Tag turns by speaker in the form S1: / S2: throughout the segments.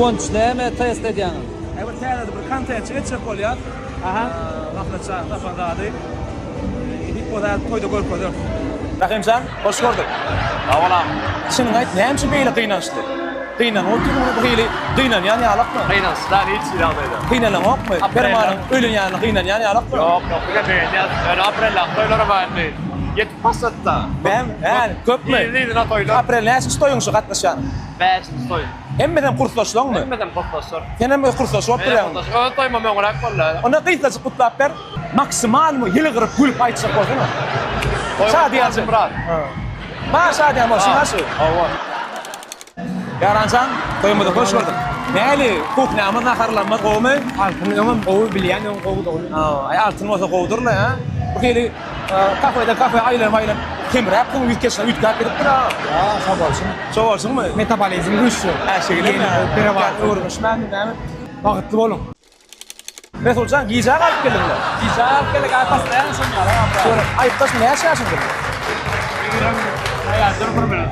S1: Guwanç näme test edýäňiz?
S2: Aý bir täze bir kontentçi etjek bolýas.
S1: Aha.
S2: Gaflat çaýyň tapan zady. Nesip bolsa häzir toýda görkezeris. Rahymjan, hoş gördük.
S3: Sag bol agam.
S2: Çynyňy aýt, näme üçin beýle gynançly? Gynanyp otyrsyň bir hili gynanýan ýalakmy?
S3: Gynançly däl hiç hili ýagdaýda.
S2: Gynanaňokmy? Permanyň ölen ýanyna gynanýan ýalakmy?
S3: Ýok, ýok, bize begenýäs. Ýöne apreldaky toýlara bar indi. Ýetip başlady-da.
S2: Näme? Hä, köpmi?
S3: Yzly-yzyna toýlar.
S2: Aprel näçinji toýuň şu gatnaşýanyň?
S3: Bäşinji toý.
S2: Hemmesem kursdaşlaňmy?
S3: Hemmesem kursdaşlar.
S2: Senem öz kursdaş bolup
S3: Menem
S2: durýaňmy?
S3: kursdaş. Öz toýumam öňräk boldy.
S2: Onda gysgajyk gutlap ber. Maksimalmy ýylgyryp gülüp aýtjak bolsana.
S3: Toý
S2: Şadyýanjyk.
S3: Myrat.
S2: Bar şadyýan bolşuň ha şu.
S3: Hawa.
S2: Ýaranjan, toýumyza hoş gördük. Näli, kuhnýamyz, naharlarymyz gowumy?
S4: Altyn öňem gowy bilýän öň gowudygyny.
S2: Aý altyn bolsa gowudyrla, ha? Bu hili kafeden kafe aýlanyp aýlanyp semräpsiň ýüz keşbiň üýtgäp gidipdir ha.
S4: Ýa, şo bolşuň.
S2: Şo bolşuňmy?
S4: Metabolizm güýçli.
S2: Hä şeýlemi?
S4: Ýeni
S2: Öwrenişmänmi näme?
S4: Bagtly boluň.
S2: Resuljan gijä galyp geldiňle.
S1: Gijä galyp geldik aý postoýan şoň ýaly abra.
S2: Görüp aýypdaşmy näçe ýaşyňda?
S3: 20 Aý dur bir minut.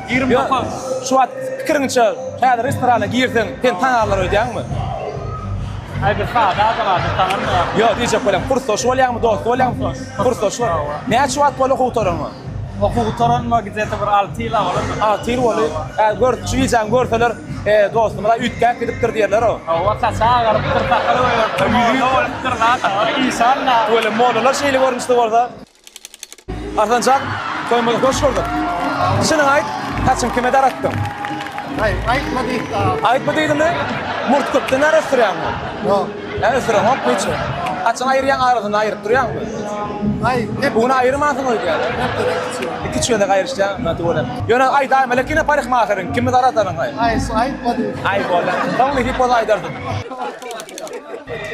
S3: 29.
S2: Şu wagt pikiriňçe häzir restorana girseň seni tanarlar öýdýäňmi?
S3: Aý biz sada adam a biz tanarmyz.
S2: Ýok diýjek bolýan kursdaş bolýaňmy dosty bolýaňmy? Kursdaş. Näçe wagt boldy okuw gutaraňa?
S3: Okuw gutaranyma gidete bir alty ýyl-a bolandyr.
S2: Alty ýyl boldy. Hä, gör, şu gijäni görseler, e, dostumyz-a üýtgäp gidipdir diýerler-ow.
S3: Hawa, saçy agarypdyr, sakaly goýarypdyr, molla bolupdyr, zat, işan-da.
S2: Tüweleme, mollalar şeýle görnüşde bolsa. Arslanjan, toýumyza hoş gördük. Çynyňy aýt, saçyňy kime daratdyň?
S5: Aý, aýtma diýipdi.
S2: Aýtma diýdimi? Murt köpden bäri ösdürýäňmi?
S5: Ýok.
S2: Ä ösdüreňokmy hiç? Haçan aýyrýaň arasyny aýyryp durýaňmy?
S5: Aý,
S2: Bu gün aýyrmansyň öýdýän.
S5: Hepdede iküç gezek.
S2: Iküç gezek aýryşýaň, näme bolýar. Ýöne aýdaýmaly kine parikmaheriň, kimi daradanyňy?
S5: Aý, şu aýtma diýdi.
S2: Aý bolýar. Soň nesip bolsa aýdarsyň.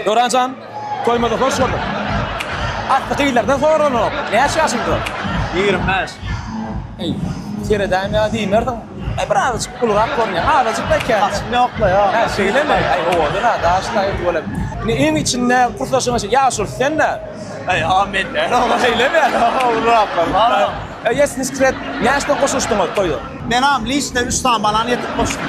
S2: Döwran jan, toýumyza hoş gördük. Asly gyzlardan soralanok. Näçe ýaşyňda?
S3: 25.
S2: Eý, seredäým ýa diýmersiň. Aý bir azajyk ulurak görünýär. Azajyk da kän.
S5: Saçym ýokla ýa.
S2: Hä, şeýlemi? Aý owadan-a, daşlaý tüweleme. Indi iň içinde kursdaşyň içinde ýaşulusy sen-dä.
S3: Aý, a men däl.
S2: Şeýlemi?
S3: Uluraklar bar.
S2: Eý, ýesni sekret, näçeden goşulyşdyňyz toýa?
S5: Menam liçde üç sany banan getirip goşdum.